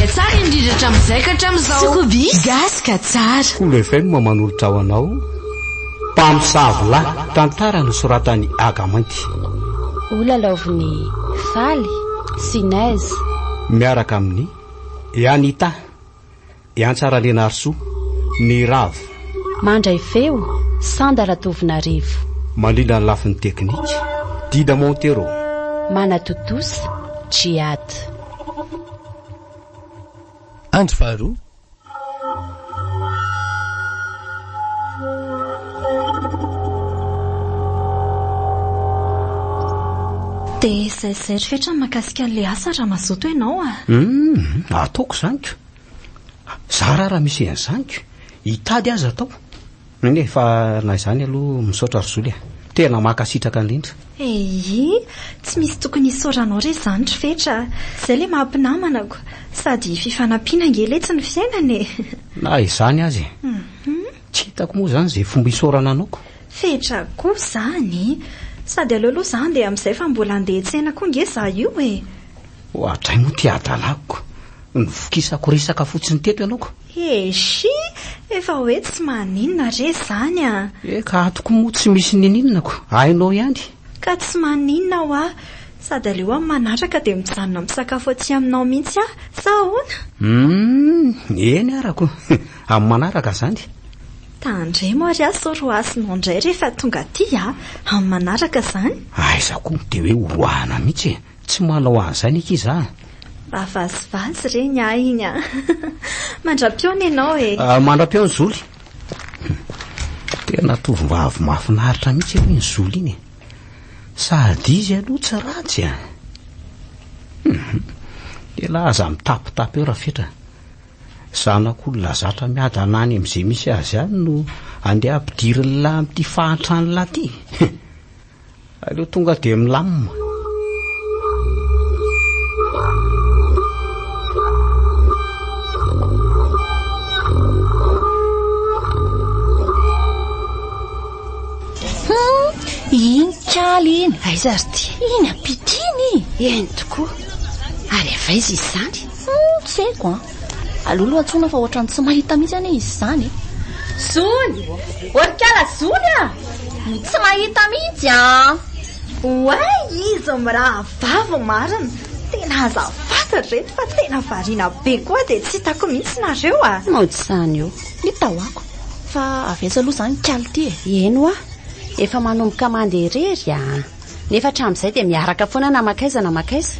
Izay tsara indrindra hatramin'izay ka hatramin'izao. Sokobia, gasy ka tsara. Kolo FM manolotra ho anao Mpamosavy lahy, tantara nosoratan'i Aga Mainty. Ho lalaovin'i Faly sy Naise. Miaraka amin'i Anita. Iantsa Ralenarisoa, Ny Ravo. Mandray feo, Sanda Ratovonarivo. Mandrindra ny lafiny teknika, Dida Montero. Manatontosa, Djihad. Andro faharoa. Dia izay izay ry Fetra ny mahakasika an'ilay asa raha mazoto ianao a! Hum, ataoko izany ko. Zara raha misy an'izany ko. Hitady aza atao. Eny e, fa na izany aloha misaotra ry Zoly a. Tena mankasitraka indrindra. Eii, tsy misy tokony hisaoranao re izany ry Fetra a. Izay ilay maha mpinamana ko. Sady fifanampiana ange letsy ny fiainana e. Na izany aza e. Tsy hitako moa izany izay fomba hisaorana anao ko. Fetra koa izany. Sady aleo aloha za handeha amin'izay fa mbola handeha hiantsena koa ange za io e. Oadray moa ty hadalako. Nivokisako resaka fotsiny teto ianao ko. Eshi! Efa hoe tsy maninona re izany a! Eka ato koa moa tsy misy ninininona ko, hainao ihany. Ka tsy maninona hoa, sady aleo amin'ny manaraka dia mijanona misakafo aty aminao mihitsy aho, sa ahoana? Humm, eny ara ko, amin'ny manaraka izany. Tandremo ary aho sao roasinao indray rehefa tonga aty a, amin'ny manaraka izany. Aiza koa dia hoe horoahana mihitsy e! Tsy manao an'izany akia za a! Mba vazivazy re ny ahy iny a! Mandra-pihaona ianao e! Mandra-pihaona Zoly! Tena tovovavy mahafinaritra mihitsy aloha iny Zoly iny e! Sady izy aloha tsy ratsy a! Elah aza mitapitapy eo Rafetra. Zanak'olona zatra miadana any amin'izay misy azy any no andeha hampidirin'lah amin'ity fahantran'lah ity. Aleo tonga dia milamina. Hum, iny kaly iny. Aiza ary ity? Iny ampita iny. Eny tokoa. Ary avy aiza izy izany? Hum, tsy haiko an. Aleo aloha antsoina fa ohatran'ny tsy mahita mihitsy anie izy izany e. Zony! Orikala Zony a! Tsy mahita mihitsy an! Oay izy mirahavavy marina! Tena azafady ry reto fa tena variana be koa dia tsy hitako mihitsy nareo a! Mody izany eo. Hita ho'ako. Fa avy aiza aloha izany kalo ity e? Eny hoa, efa manomboka mandeha irery a! Nefa hatramin'izay dia miaraka foana na mankaiza na mankaiza.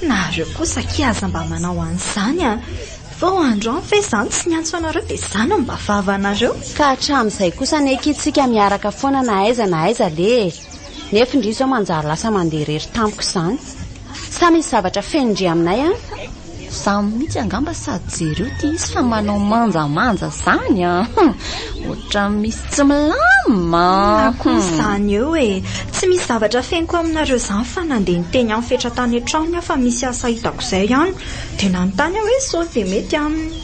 Nareo kosa akia aza mba manao an'izany a! Vao androany ve izany tsy niantso anareo dia izaho no mba vavanareo? Ka hatramin'izay kosa anie akia tsika miaraka foana na aiza na aiza le e! Nefa ndry izao manjary lasa mandeha irery tampoka izany. Sa misy zavatra feno ndry aminay any? Zany mihitsy angamba sady jereo ty izy fa manao manjamanja zany a! Ohatran'ny misy tsy milamina. Inona koa izany eo e! Tsy misy zavatra afeniko aminareo izany fa nandeha niteny an'i Fetra tany an-tranony aho fa misy asa hitako izay any. Dia nanontany aho hoe sao dia mety aminy.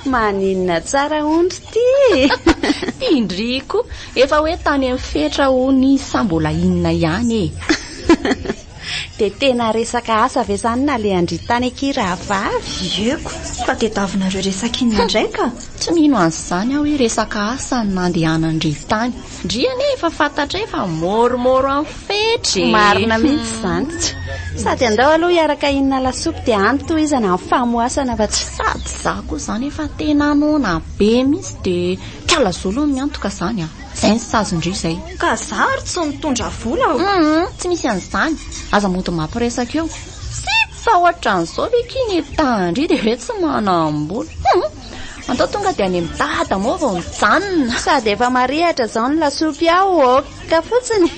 Maninona tsara hono ry ty e! Indry koa, efa hoe tany amin'i Fetra hono izy sa mbola inona ihany e! Dia tena resaka asa ve izany nalehan-dry tany akia rahavavy? Ieko, fa tediavinareo resaka inona indray ka? Tsy mino an'izany aho hoe resaka asa no nandehanan-dry tany. Ndry anie efa fantatray fa môromôro amin'ny fetra e! Marina mihitsy izany. Sady andao aloha hiaraka hihinana lasopy dia any tohizana ny famoasana fa tsy. Sady izaho koa izany efa tena noana be mihitsy dia kala zolo no miantoka izany an! Izay ny sazin-dry izay. Ka za ary tsy nitondra vola o! Humm, tsy misy an'izany. Aza mody mampiresaka eo. Sipa ohatran'izao ve ki ny tahan-dry dia hoe tsy manam-bola. Humm, andao tonga dia any amin'i dada moa vao mijanona. Sady efa marihatra izao ny lasopy ao ok fotsiny.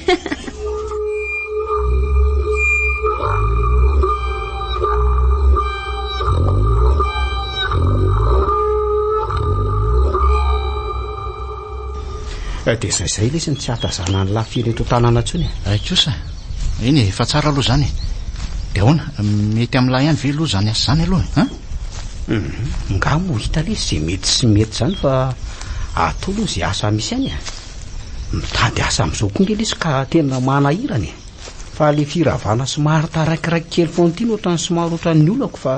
Eh, dia izay izay lesy ny tsy ahatazana ny lafy eto tanàna intsony e. Ay kosa. Eny e, efa tsara aloha izany e. Dia ahoana, mety amin'ilay ihany ve aloha izany asa izany aloha e? An? Mhm. Nga moa hita lesy izay mety sy mety izany fa atao aloha izay asa misy any e. Mitady asa amin'izao koa nge lesy ka tena manahirana e. Fa le firavana somary taraikiraiky kely foana ity no ohatran'ny somary ohatran'ny olako fa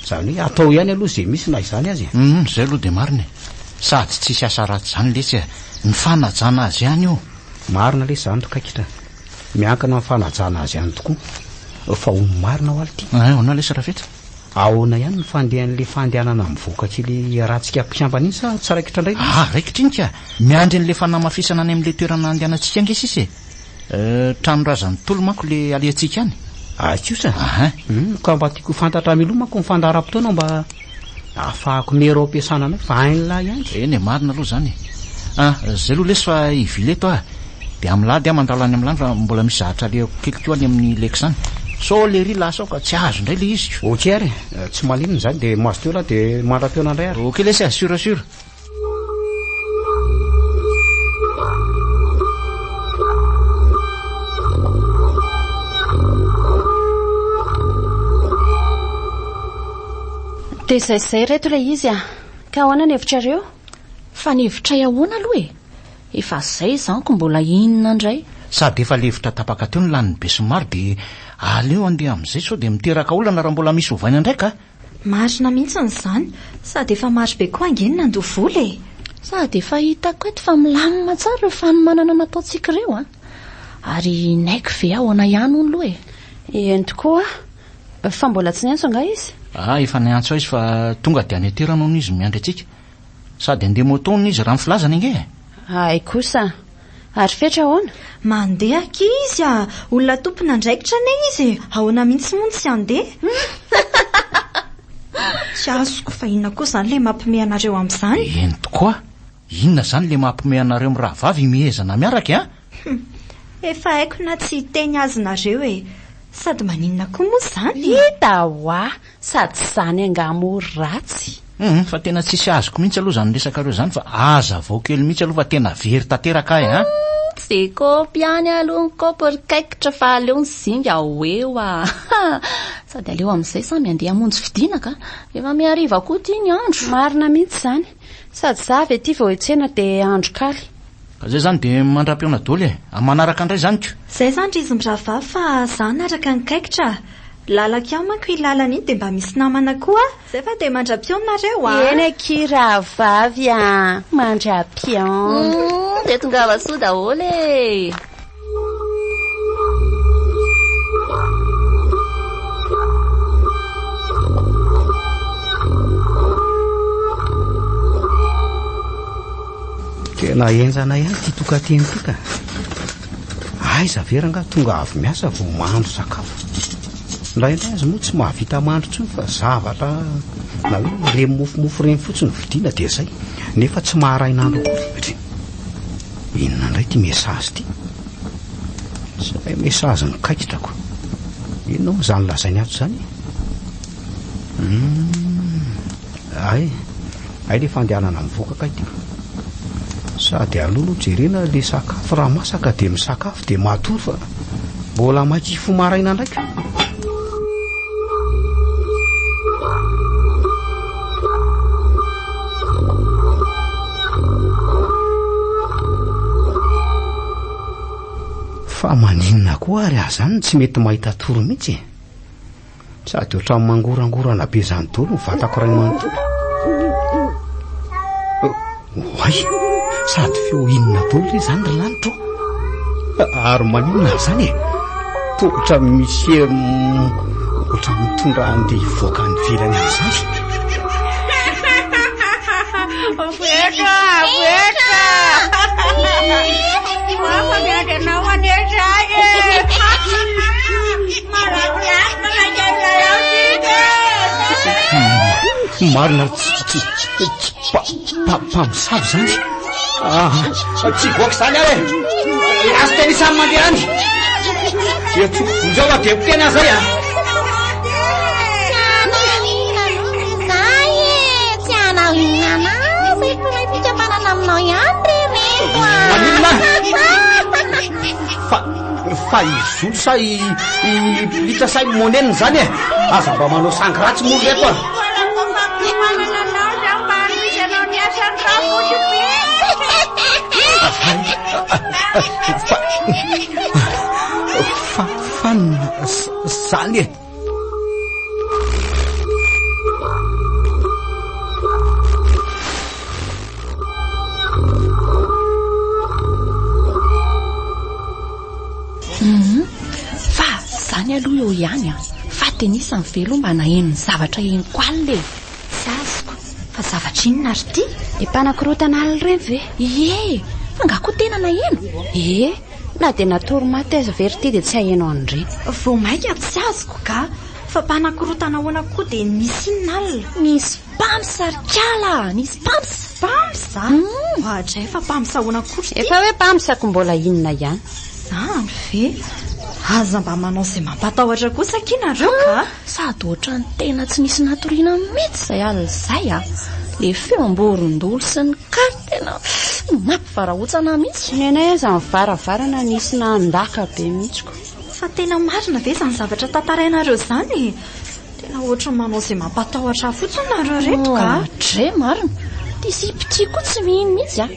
izany hoe atao ihany aloha izay misy na izany aza e. Hum, izay aloha dia marina e. Sady tsisy asa ratsy izany letsy e. Ny fanajana azy ihany io. Marina lesy izany ry Kaikitra. Miankina amin'ny fanajana azy ihany tokoa. Fa hono marina ho'aly ity. Hein, ahoana lesy Rafetra? Ahoana ihany ny fandehan'ilay fandehanana mivoaka kely iarahantsika mpikambana iny sa tsy raikitra indray ilay izy? Ah, raikitra iny ka! Miandry an'ilay fanamafisana any amin'ilay toerana andehanantsika ange sisa e! Eh, trano razan'ny Ntaolo manko ilay alehantsika any. Ah, kosa? Aha. Hum, ka mba tiako ho fantatra mialoha manko ny fandaharam-potoana mba ahafahako miera ao am-piasana anay fa hain'lah ihany. Eny e, marina aloha izany e. Ah, zay aloha lesy fa hivily eto aho. Dia amin'ny lahady aho mandalo any amin'ny lany fa mbola misy zavatra alehako kely koa any amin'ny lex any. Sao lery lasa ao ka tsy azo indray ilay izy. Ok ary e, tsy maninona izany dia mazotoa elah dia mandra-pihaona indray ary. Ok lesy a, sûr sûr. Dia izay sy izay ireto ilay izy a! Ka ahoana ny hevitrareo? Fa ny hevitray ahoana aloha e? Efa zay izany ko mbola inona indray? Sady efa levitra tapaka teo ny lanin'ny besinimaro dia aleo andeha amin'izay sao dia miteraka olana raha mbola misy ovaina indray ka! Marina mihitsiny izany, sady efa maro be koa ange ny nandoa vola e! Sady efa hitako eto fa milamina tsara ireo fanomanana nataontsika ireo an! Ary Naiko ve ahoana ihany hono aloha e? Eny tokoa, fa mbola tsy niantso angaha izy? Ah, efa niantso ahy izy fa tonga dia any an-toerana hono izy miandry antsika. Sady handeha moto hono izy raha ny filazany ange e! Hay kosa! Ary Fetra ahoana? Mandeha akia izy a! Olona tompon'andraikitra anie izy e! Ahoana mihitsy moa no tsy handeha? Tsy azoko fa inona koa izany ilay mampime anareo amin'izany? Eny tokoa! Inona izany ilay mampime anareo mirahavavy himehezana miaraka e an? Hum! Efa haiko na tsy hiteny azy nareo e! Sady maninona koa moa izany e? Hita hoa! Sady izany angaha moa ratsy? Hum, fa tena tsisy azoko mihitsy aloha izany resakareo izany fa hazavao kely mihitsy aloha fa tena very tanteraka ahy an! Hum, tsy dia kaopy ihany aloha ny kaopy ry kaikitra fa aleo ny zinga ho eo a! Sady aleo amin'izay samy handeha hamonjy fidina ka! Efa mihariva koa ity ny andro. Marina mihitsy izany. Sady za avy aty vao hiantsena dia andro kaly. Ka zay zany dia mandra-pihaona doly e! Amin'ny manaraka indray zany ko! Zay zany ry izy mirahavavy fa za hanaraka ny kaikitra a! Lalako ihany manko iny lalana iny dia mba misy namana koa a! Zay fa dia mandra-pihaona nareo a! Eny akia rahavavy a! Mandra-pihaona. Dia tongava soa daholo e! Tena henjana ihany ity tokan-teny ity ka. Aiza ve rangaha tonga avy miasa vao mahandro sakafo. Indraindray aza moa tsy mahavita mahandro intsony fa zavatra na hoe ireny mofomofo ireny fotsiny vidiana dia izay. Nefa tsy maharay nandro akory. Inona indray ity message ity? Izay message nikaikitrako. Inona moa izany lazainy ato izany? Hum, ay, ay le fandehanana mivoaka kay ty. Sady aloha aloha jerena le sakafo raha masaka dia misakafo dia matory fa mbola makifo maraina ndraika. Fa maninona koa ary aho zany no tsy mety mahita tory mihitsy e? Sady ohatran'ny mangorangorana be izany daholo ny vatako iray manontolo. Oay! Sady feo inona daholo re izany ry lanitra ô? Ary maninona ary izany e? Toa ohatran'ny misy hery ohatran'ny mitondra andeha hivoaka any ivelany any izany. Voeka! Voeka! Fa miandry anao anie zay e! Marina tsy tsy mpamosavy izany. Ah, tsy hivoaka izany aho e. Lasa teny samy mandeha any. Dia tsy vonjeo fa dia miteny aho izay ah. Tsy hanao inona anazy, mpiray fikambanana aminao ihany re reto ah. Maninona? Fa fa i Zolo sa i i Litra sa i Monenina izany e? Aza mba manao sangy ratsy moa ry reto a! Fa fa izany e! Hum, fa zany aloha eo ihany an! Fa dia nisy ny veloma mba naheno ny zavatra henoko alina e! Tsy azoko, fa zavatra inona ary ity? Ilay mpanakorotana alina ireny ve? Ie! Fa nga koa tena naheno? Ie! Na dia natory maty aza ve ry ity dia tsy haheno an'ireny. Vao mainka tsy azoko ka! Fa mpanakorotana ahoana koa dia nisy inona alina? Nisy mpams ry kala a! Nisy mpams! Mpams a? Oadray fa mpams ahoana koa ry ity? Efa hoe mpams ko mbola inona ihany? Izany ve? Aza mba manao izay mampatahotra kosa akia nareo ka! Sady ohatran'ny tena tsy nisy natoriana mihitsy izay alina izay a! Le feom-borondolo sy ny kary tena mampivarahontsana mihitsy. Nenay aza ny varavarana nisy nandaka be mihitsy ko. Fa tena marina ve izany zavatra tantarainareo izany e? Tena ohatran'ny manao izay mampatahotra ahy fotsiny nareo ireto ka! Dre marina! Ity sipa ity koa tsy mino mihitsy a!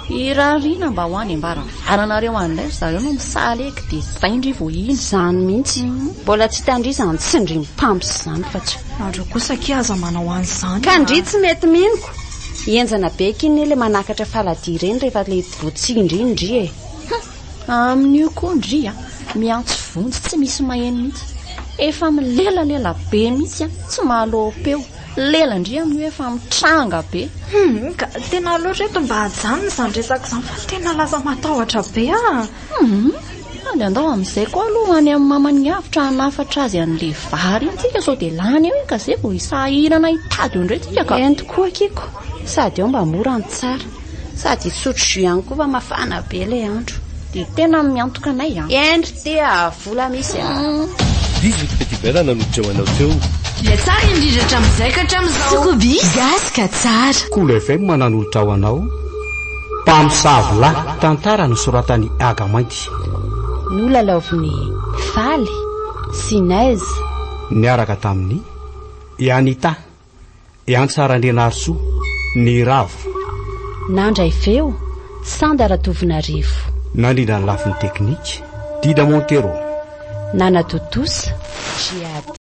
Irariana mba ho any am-baravaranareo any indray ry zareo no misalegy dia izay ndry vao hino. Izany mihitsy. Mbola tsy hitan-dry izany tsindrim-pamps izany fa tsy. Nareo kosa akia aza manao an'izany Ka ndry tsy mety mino ko. Henjana be akia anie ilay manakatra faladia ireny rehefa ilay voatsindry iny ndry e. Hum! Amin'io koa ndry a! Miantso vonjy tsy misy maheno mihitsy. Efa milelalela be mihitsy a! Tsy mahaloam-peo. Lela ndry amin'io efa mitranga be. Hum, ka tena aleo reto mba ajanona izany resaka izany fa tena lasa matahotra be aho. Hum, sady andao amin'izay koa aloha any amin'ny maman'i Avotra hanafatra azy an'ilay vary iny tsika sao dia lany eo iny ka izay vao hisahirana hitady eo indray tsika ka. Ento koa akia ko, sady eo mba mora ny tsara. Sady hisotro jus ihany koa fa mafana be ilay andro. Dia tena miantoka anay an. Hendry ty a, vola misy a. 18 Petit Beurre nanolotra ho anao teo. Ilay tsara indrindra hatramin'izay ka hatramin'izao. Sokobia, gasy ka tsara. Kolo FM nanolotra ho anao Mpamosavy lahy, tantara nosoratan'i Haga Mainty. Nolalaovin'i Faly sy Neige. Niaraka tamin'i i Anita. Iantsa Randrianarisoa, Niravo. Nandray feo, Sanda Ratovonarivo. Nandrindra ny lafiny teknika, Dida Montero. Nanatontosa, Jihad.